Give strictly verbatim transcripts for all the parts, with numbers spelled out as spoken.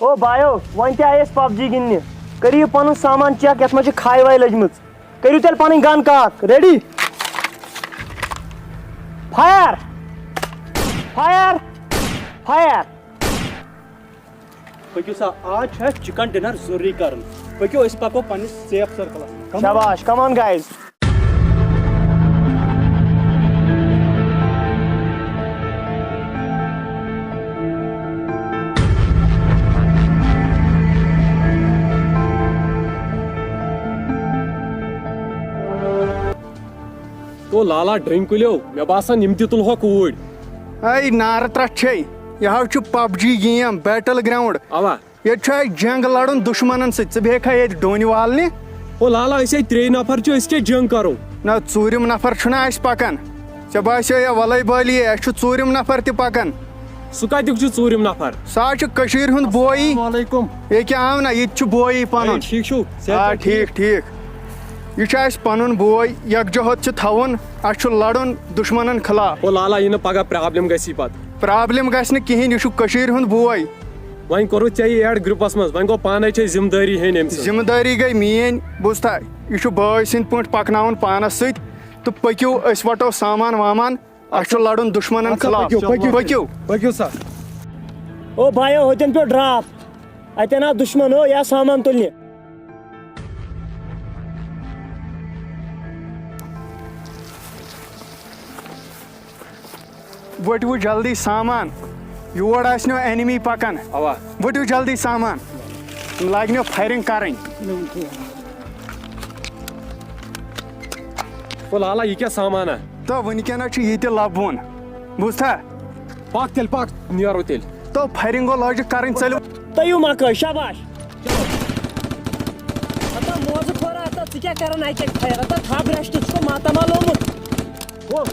او بایو، وۄنۍ تہِ آیہِ أسۍ پب جی گِنٛدنہِ۔ کٔرِو یہِ پنُن سامان چیک، یتھ منٛز چھِ کھاے واے لٔجمٕژ۔ کٔرِو تیٚلہِ پنٕنۍ گن کاک۔ ریڈی؟ فایر! فایر! فایر! پٔکِو سا، آز چھُ اَسہِ چِکن ڈِنر ضروٗری کرُن۔ پٔکِو، أسۍ پکو پننِس سیف سرکلس منٛز۔ Come on۔ شاباش، come on guys۔ تو لالا ڈرنک کُلیو، مےٚ باسان یِم تہِ تُلہوکھ اوٗرۍ۔ اے نارٕ ترٛٹھ چھے، یہِ حظ چھُ پب جی گیم، بیٹل گراؤنڈ۔ اوا۔ ییٚتہِ چھُ اَسہِ جنگ لڑُن دُشمنن سۭتۍ، ژٕ بیٚہکھا ییٚتہِ ڈوٗنۍ والنہِ؟ او لالا، أسۍ ہے ترٛے نفر چھِ، أسۍ کیٛاہ جنگ کرو؟ نہ، ژوٗرِم نفر چھُنہ اَسہِ پکان۔ ژےٚ باسیو یا ولے بالی، اَسہِ چھُ ژوٗرِم نفر تہِ پکان۔ سُہ کتیُک چھُ ژوٗرِم نفر؟ سُہ حظ چھُ کٔشیٖرِ ہُنٛد بویی۔ السلام علیکم۔ ییٚکیٛاہ آو نہ، یہِ تہِ چھُ بویی پنُن۔ اے، ٹھیٖک چھُو؟ صحت آ، چھا ٹھیٖک؟ ٹھیٖک، ٹھیٖک۔ یہِ چھُ اَسہِ پنُن بوے، یکجہت چھِ تھاوُن، اَسہِ چھُ لڑُن دُشمنن خلاف۔ او لالا، یہِ نہٕ پگاہ پرابلم گژھی پتہٕ۔ پرابلم گژھِ نہٕ کِہیٖنۍ، یہِ چھُ کٔشیٖرِ ہُنٛد بوے۔ وۄنۍ کوٚرُتھ ژےٚ یہِ add groupس منٛز، وۄنۍ گوٚو پانے چھے ذمہٕ دٲری ہیٚنۍ أمۍ سٕنٛز۔ ذمہٕ دٲری گٔے میٛٲنۍ، بوٗزتھا؟ یہِ چھُ بٲے سٕنٛدۍ پٲٹھۍ پکناوُن پانس سۭتۍ، تہٕ پٔکِو، أسۍ وٹو سامان وامان، اَسہِ چھُ لڑُن دُشمنن اچھا، خلاف۔ پٔکِو، پٔکِو۔ پٔکِو۔ پٔکِو سا۔ او بایو، ہوٚتٮ۪ن پیوٚو drop۔ اَتٮ۪ن آو دُشمن، ہو، یا سامان تُلنہِ۔ ؤٹِو جلدی سامان، یور آسہِ نہٕ enemy پکان۔ اوا۔ ؤٹِو جلدی سامان، لاگہِ نہٕ firing کرٕنۍ۔ او لالا، یہِ کیٛاہ سامانہ؟ تہٕ وٕنکیٚنس چھُ یہِ تہِ لبوُن، بوٗزتھا؟ پکھ تیٚلہِ، پکھ، نیرو تیٚلہِ۔ تو firing گو لٲجِکھ کرٕنۍ، ژٔلِو۔ تٔیِو مکٲے، شاباش۔ ہتا موزٕ کھورا، ہتا ژٕ کیٛاہ کران اَتہِ fire؟ ہتا تھپھ رَچھ، ژٕ چھُکھ ماتامال لوٚمُت۔ ہو،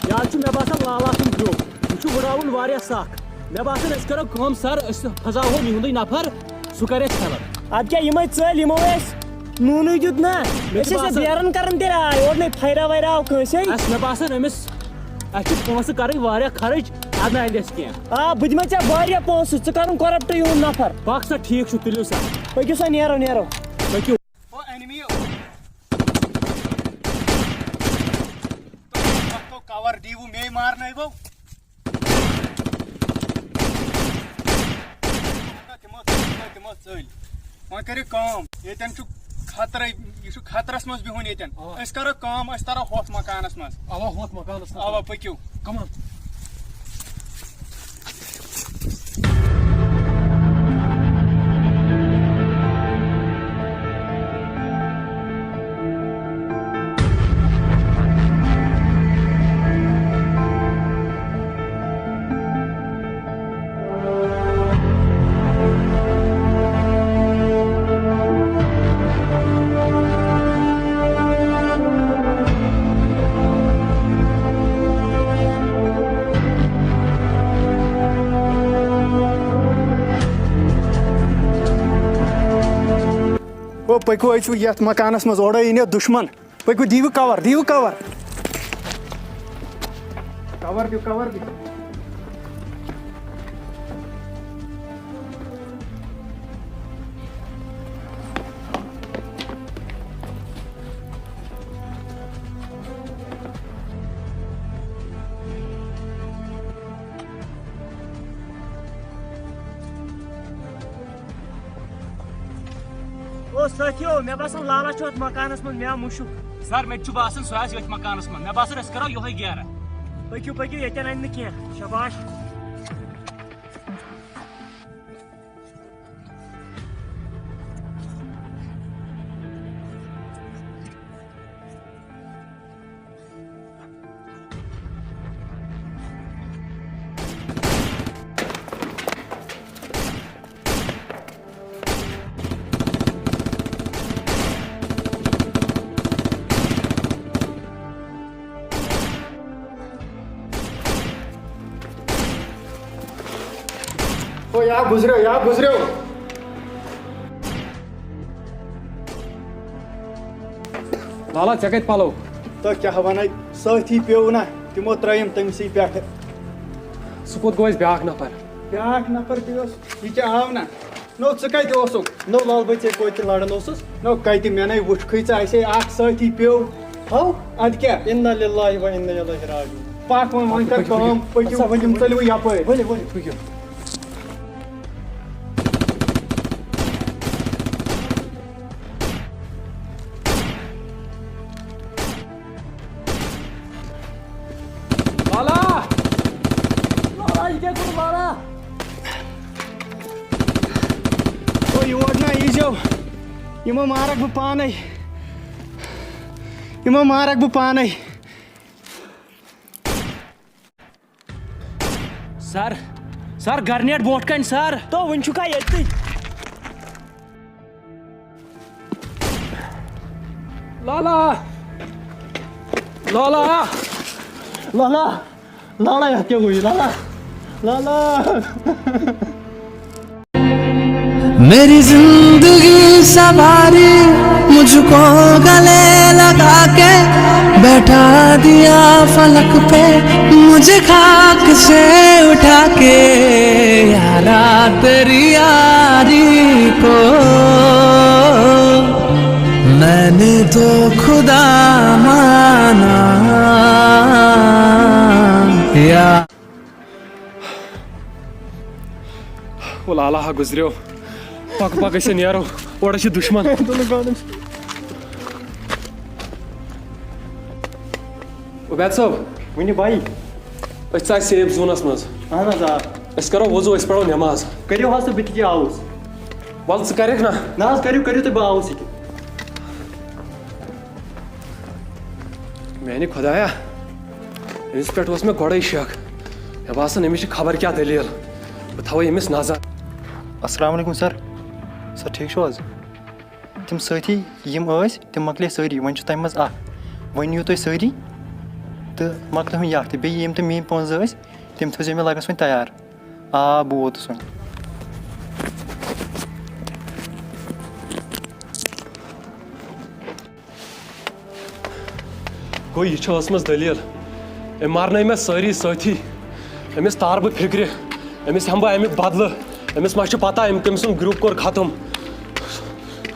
یہِ حظ چھُ مےٚ باسان لالا سُنٛد group۔ یہِ چھُ وٕڑاوُن واریاہ سخ۔ مےٚ باسان أسۍ کرو کٲم سر، أسۍ پھساوہون یِہُنٛدُے نفر، سُہ کرِ اَسہِ help۔ اَدٕ کیٛاہ یِمَے ژٔلۍ، یِمو اَسہِ نوٗنٕے دیُت نا؟ مےٚ چھُ أسۍ ٲسۍ باسان بیرَن کران تیٚلہِ آے، اورٕ نَے فایرا وایرا آو کٲنٛسے۔ اَسہِ، مےٚ باسان أمِس، اَسہِ چھِ پونٛسہٕ کَرٕنۍ واریاہ خرٕچ، اَدٕ نہٕ اَندِ اَسہِ کینٛہہ۔ آ، بہٕ دِمَے ژےٚ واریاہ پونٛسہٕ، ژٕ کَرُن corrupt یِہُنٛد نفر۔ پَکھ سا، ٹھیٖک چھُ، تُلِو سا۔ پٔکِو سا، نیرو، نیرو۔ پٔکِو۔ او enemy۔ تو، تو cover دیٖوٕ مے مارنٲوِو۔ تِمو، تِمو، تِمو ژٔلۍ۔ وۄنۍ کٔرِو کٲم، ییٚتٮ۪ن چھُ خطرَے، یہِ چھُ خطرَس منٛز بِہُن ییٚتٮ۪ن۔ اَوا۔ أسۍ کَرو کٲم، أسۍ تَرو ہۄتھ مکانَس منٛز۔ اَوا، ہۄتھ مکانَس منٛز۔ اَوا، پٔکِو۔ Come on۔ او پٔکِو، أسۍ چھِ یَتھ مکانَس منٛز، اورَے یِنو دُشمَن۔ پٔکِو، دِیِو cover، دِیِو cover۔ Cover دِیِو، cover دِیِو۔ او سٲتھیو، مےٚ باسان لالا چھُ اَتھ مکانَس منٛز، مےٚ آو مُشُک۔ سر، مےٚ تہِ چھُ باسان سُہ آسہِ ییٚتھۍ مکانَس منٛز۔ مےٚ باسان أسۍ کَرو یِہوٚے گیرٕ۔ پٔکِو، پٔکِو، ییٚتٮ۪ن اَنہِ نہٕ کینٛہہ۔ شاباش۔ او یا گُزریو، یا گُزریو۔ لالا، ژےٚ کَتہِ پَلو؟ تہٕ کیٛاہ وَنَے، سٲتھی پیوٚو نہ، تِمو ترٛٲیِم تٔمسٕے پٮ۪ٹھٕ۔ سُہ کوٚت گوٚو اَسہِ بیٛاکھ نفر؟ بیٛاکھ نفر تہِ اوس، یہِ کیٛاہ آو نہ؟ نو، ژٕ کتہِ اوسُکھ؟ نو، لال بہٕ ژےٚ کوتہِ لڑان اوسُس۔ نو، کتہِ؟ مےٚ نے وُچھکھٕے ژٕ، اسے اکھ سٲتھی پیوٚو۔ ہو، ادٕ کیٛاہ؟ اِنا لِلّٰہِ و اِنا اِلَیہِ راجِعوٗن۔ پکھ وۄنۍ، وۄنۍ کر کٲم، پٔکِو، یِم ژٔلِو یپٲرۍ۔ ؤلِو، ؤلِو، پٔکِو۔ لالا! لالا، یہِ کیٛاہ کوٚر لالا؟ او، یور نہ ییٖزیو۔ یِمو مارکھ بہٕ پانے۔ یِمو مارکھ بہٕ پانے۔ سر، سر، گرنیٹ برونٛٹھ کنہِ، سر۔ تو وُنہِ چھُکھا ییٚتہِ؟ لالا! لالا! لالا! لالا، یتھ کیٛاہ گوٚو یہِ؟ لالا! لالا! मेरी जिंदगी सवारी मुझको गले लगा के बैठा दिया फलक पे, मुझे खाक से उठा के यारा, तेरी यारी को मैंने तो खुदा माना। या او لالا ہا گُزریو۔ پکھ پکھ، أسۍ نیرو۔ اورٕ چھِ دُشمن۔ عبید صٲب۔ ؤنِو بھائی۔ أسۍ ژاے safe zoneس منٛز۔ اہن حظ، آ۔ أسۍ کرو وضو، أسۍ پرو نماز۔ کٔرِو حظ تہٕ بہٕ تہِ کیٛاہ آوُس۔ وَلہٕ ژٕ کَرَکھ نا۔ نہ حظ، کٔرِو، کٔرِو تُہۍ، بہٕ آوُس ییٚکیٛاہ۔ میٛانہِ خۄدایا، أمِس پٮ۪ٹھ اوس مےٚ گۄڈَے شک۔ مےٚ باسان، أمِس چھِ خبر کیٛاہ دٔلیٖل۔ بہٕ تھاوَے أمِس نظر۔ السلام علیکم سر۔ سر، ٹھیٖک چھِو حظ؟ تِم سٲتھی یِم ٲسۍ، تِم مۄکلے سٲری، وۄنۍ چھُ تَمہِ منٛز اَکھ۔ وۄنۍ یِیِو تُہۍ سٲری تہٕ مۄکلٲوٕنۍ یہِ اَکھ تہِ۔ بیٚیہِ یِم تہِ میٛٲنۍ پونٛسہٕ ٲسۍ، تِم تھٲیزیو مےٚ لَگَس وۄنۍ تیار۔ آ، بہٕ ووتُس وۄنۍ۔ گوٚو، یہِ چھِ ٲسمٕژ دٔلیٖل۔ أمۍ مارنٲے مےٚ سٲری سٲتھی۔ أمِس تارٕ بہٕ فِکرِ۔ أمِس ہٮ۪مہٕ بہٕ اَمیُک بدلہٕ۔ أمِس ما چھِ پتہ، أمۍ کٔمۍ سُنٛد group کوٚر ختم۔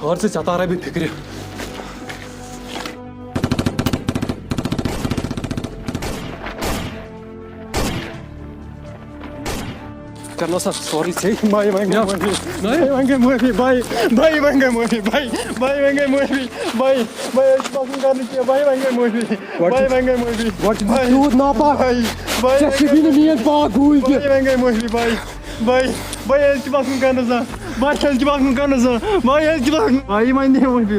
ہٲر ژٕ، ژےٚ تارے بہٕ فِکرِ۔ کرنو سا سورُے ژےٚ۔ بھائی، وۄنۍ گٔے معٲفی۔ نہ۔ بھائی، وۄنۍ گٔے معٲفی۔ بھائی، بھائی، وۄنۍ گٔے معٲفی۔ بھائی، بھائی، وۄنۍ گٔے معٲفی۔ بھائی، بھائی، أسۍ چھِ پَسنٛد کرنہٕ کینٛہہ۔ بھائی، وۄنۍ گٔے معٲفی۔ گۄڈٕ چھِ بھائی، وۄنۍ گٔے معٲفی۔ گۄڈٕ چھِ بھائی، تیوٗت ناپاک۔ بھائی، بھائی، ژےٚ چھِ وٕنہِ میٛٲنۍ پاک گوٗج تہِ۔ بھائی، وۄنۍ گٔے معٲفی۔ بھائی، بھائی، بھائی، أسۍ چھِ پَسنٛد کرنہٕ زانٛہہ۔ بھائی، أسۍ چھِ پَسنٛد کرنہٕ زانٛہہ۔ بھائی، أسۍ چھِ پَسنٛد۔ بھائی، وۄنۍ دِ معٲفی۔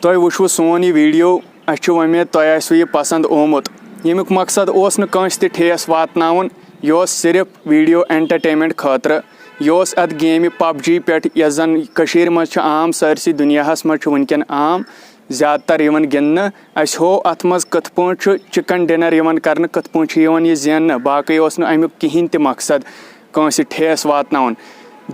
تۄہہِ وٕچھوٕ سون یہِ video۔ اَسہِ چھِ وۄمید تۄہہِ آسِوٕ یہِ پسنٛد آمُت۔ ییٚمیُک مقصد اوس نہٕ کٲنٛسہِ تہِ ٹھیس واتناوُن، یہِ اوس صرف video entertainment خٲطرٕ۔ یہِ اوس اَتھ گیمہِ PUBG پٮ۪ٹھ، یۄس زَن کٔشیٖرِ منٛز چھِ عام، سٲرسٕے دُنیاہَس منٛز چھُ وٕنکٮ۪ن عام، زیادٕ تر یِوان گِنٛدنہٕ۔ اَسہِ ہوو اَتھ منٛز کِتھ پٲٹھۍ چھُ chicken dinner یِوان کرنہٕ، کِتھ پٲٹھۍ چھُ یِوان یہِ زیننہٕ، باقٕے اوس نہٕ اَمیُک کِہیٖنۍ تہِ مقصد کٲنٛسہِ ٹھیس واتناوُن۔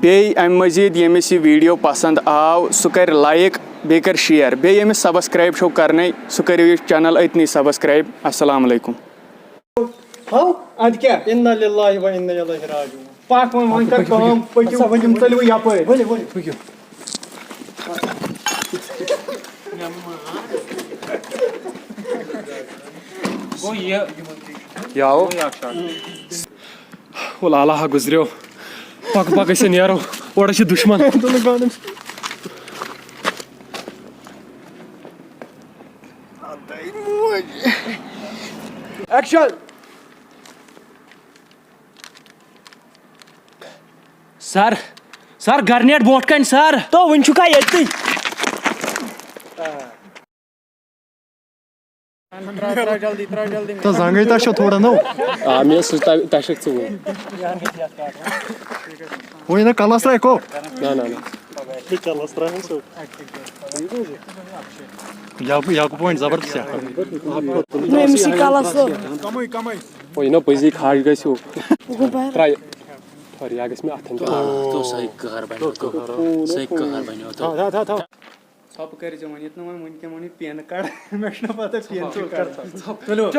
بیٚیہِ اَمہِ مٔزیٖد ییٚمِس یہِ video پسنٛد آو، سُہ کَرِ like، بیٚیہِ کَرِ share، بیٚیہِ ییٚمِس subscribe چھو کَرنَے، سُہ کٔرِو یہِ channel أتنی subscribe۔ السلام علیکم۔ ہاو، اَدٕ کیٛاہ؟ اِنّا لِلّٰہِ و اِنّا اِلَیہِ راجِعوٗن۔ پَکھ وۄنۍ، وۄنۍ کَر کٲم، پٔکِو، یِم ژٔلِو یَپٲرۍ۔ ؤلِو، ؤلِو۔ پٔکِو۔ گوٚو یہِ۔ یہِ آو۔ گوٚو یہِ اَکھ shot۔ او لالا ہا گُزریو۔ پَکھ، پَکھ، أسۍ نیرو۔ اورٕ چھِ دُشمَن۔ Action! سر، سر، گرنیٹ برونٛٹھ کنہِ، سر۔ تو وُنہِ چھُکھا ییٚتھٕے؟ تہٕ زنٛگٕے تَشو تھوڑا نو۔ آ، مےٚ ٲس سُہ تَ-، تَشکھ ژٕ وُنہِ۔ وۄنۍ نہ کلس ترٛایہِ کو۔ نہ، نہ، نہ۔ یاکو، یاکو پوینٹ زبردست یاکو۔ نہ، أمِس چھِ کلس تہٕ۔ وۄنۍ یہِ نہ پٔزی کھاج گژھِ ہیوٗ۔ ہُہ گوٚو بار۔ ترٛایہِ۔ ٹھٔہر، یا گژھِ مےٚ اَتھن تہِ۔ تو سۄے قہر بنیو تو۔ سۄے قہر بنیو تو۔ ژھۄپہٕ کٔرۍ زِ وۄنۍ، ییٚتہِ نہٕ وۄنۍ وٕنکٮ۪ن وَنہِ پین کارڈ، مےٚ چھُنہٕ پَتہ پین چھُ کَتھ۔ تُلِو۔